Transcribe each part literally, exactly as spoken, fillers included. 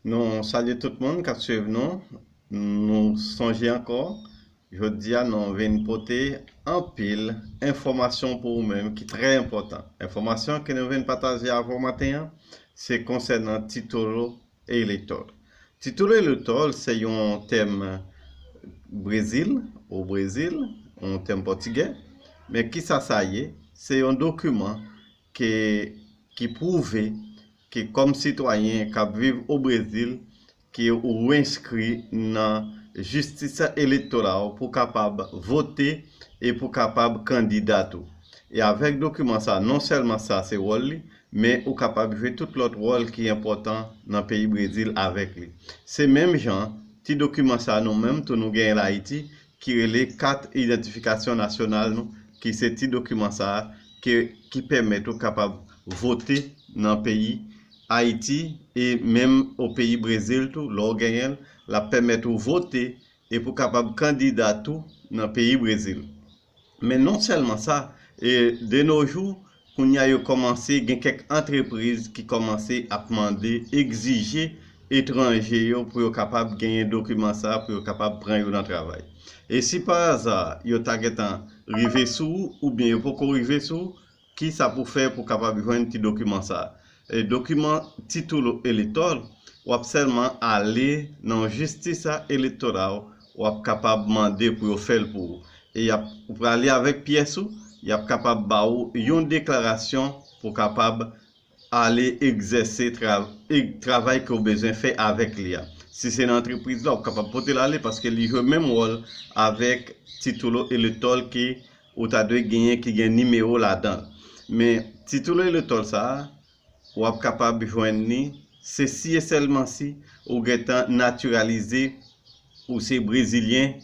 Nou salye tout moun k ap swiv nou. Nou sonje ankò, jodi a nou vin pote anpil enfòmasyon pou ou menm ki trè enpòtan. Enfòmasyon ke nou vin pataje avè w maten an, se konsènan Título Eleitor. Título Eleitor se yon tèm Brezil, o Brezil, yon tèm pòtigè. Men kisa sa ye? Se yon dokiman ke, ki pwouve ke kòm sitwayen k ap viv o Brezil, ke ou enskri nan jistis elektoral pou kapab vote e pou kapab kandida tou. E avèk dokiman sa, non sèlman sa se wòl li, men ou kapab jwe tout lòt wòl ki enpòtan nan peyi Brezil avèk li. Se menm jan, ti dokiman sa nou menm tou nou genyen l Ayiti, ki rele kat idantifikasyon nasyonal nou, ki se ti dokiman sa a, ke, ki pèmèt ou kapab vote nan peyi Ayiti e menm o peyi Brezil tou, lè w genyen l, l ap pèmèt ou vote e pou kapab kandida tou nan peyi Brezil. Men non sèlman sa, e de nos jours, kounye a yo kòmanse gen kèk antrepriz ki kòmanse ap mande, egzije etranje yo pou yo kapab genyen dokiman sa a, pou yo kapab pran yo nan travay. E si pa aza yo ta gentan rive sou ou, oubyen yo poko rive sou ou, kisa pou fè pou kapab jwenn ti dokiman sa a? E dokiman Título Eleitor, w ap sèlman ale nan jistis elektoral, w ap kapab mande pou yo fè l pou ou. E y ap, ou prale avèk pyès ou, y ap kapab ba ou yon deklarasyon pou kapab ale egzèse tra-, e-, travay ke w bezwen fè avèk li a. Si se nan antrepriz la, w kapab pote l ale paske li jwe menm wòl avèk Título Eleitor ke ou ta dwe genyen ki gen nimewo ladan l. Men Título Eleitor sa a, w ap kapab jwenn li, se si e sèlman si ou gentan natiralize, ou se brezilyen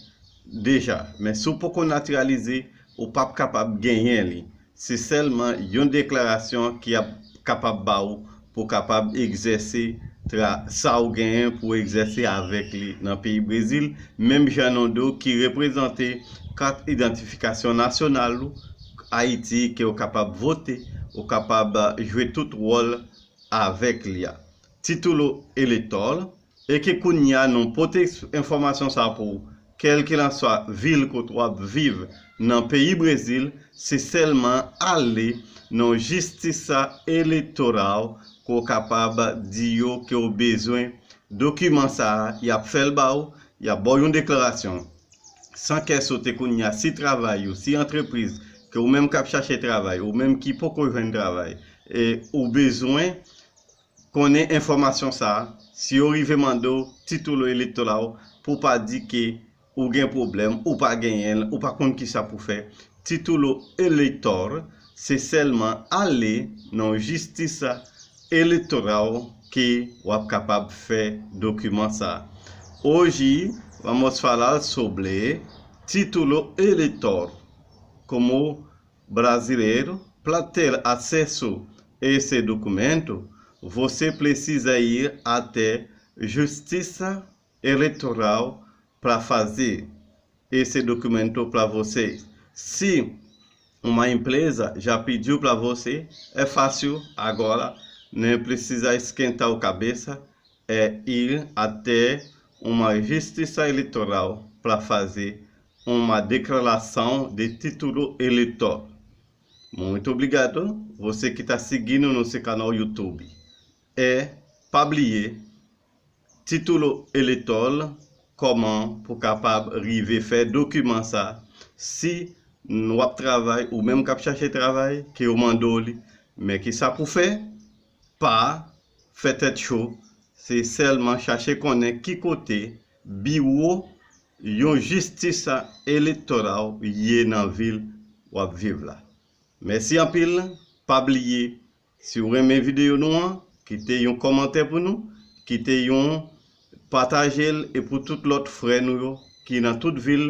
deja. Men si w poko natiralize, ou p ap kapab genyen li. Se sèlman yon deklarasyon ki ap kapab ba ou pou kapab egzèse tra-, sa ou genyen pou egzèse avèk li nan peyi Brezil, menm jan nou di w ki reprezante kat idantifikasyon nasyonal ou Ayiti, ke ou kapab vote, ou kapab jwe tout wòl avèk li a. Título Eleitor, e ke kounye a nou pote enfòmasyon sa pou ou, kèlkelanswa vil kote w ap viv nan peyi Brezil, se sèlman ale nan jistis elektoral ke w kapab di yo ke w bezwen dokiman sa a, y ap fè l ba ou, y ap ba w yon deklarasyon. San kè sote kounye a, si travay ou, si antrepriz, ke ou menm k ap chache travay, ou menm ki poko jwenn travay, e ou bezwen konnen enfòmasyon sa a, si yo rive mande w Título Eleitor pou w pa di ke ou gen pwoblèm, ou pa genyen l, ou pa konn kisa pou fè. Título Eleitor, se sèlman ale nan jistis elektoral ke w ap kapab fè dokiman sa a. Hoje vamos falar sobre Título Eleitor. Como brasileiro, para ter acesso a esse documento, você precisa ir até Justiça Eleitoral para fazer esse documento para você. Se uma empresa já pediu para você, é fácil agora, nem precisa esquentar o cabeça, é ir até uma justiça eleitoral para fazer uma declaração de título eleitor. Muito obrigado, você que está seguindo no seu canal YouTube. É, pa bliye, Título Eleitor, kòman pou kapab rive fè dokiman sa. Si w ap travay, ou menm k ap chache travay, ke yo mande w li, men kisa pou fè, pa fè tèt cho, se sèlman chache konnen ki kote biwo yon jistis elektoral ye nan vil w ap viv la. Mèsi anpil, pa bliye, si w renmen videyo nou an, kite yon kòmantè pou nou, kite yon, pataje l e pou tout lòt frè nou yo ki nan tout vil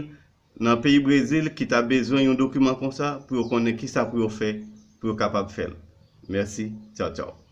nan peyi Brezil ki ta bezwen yon dokiman konsa pou yo konnen kisa pou yo fè pou yo kapab fè l. Mèsi, tchaw tchaw.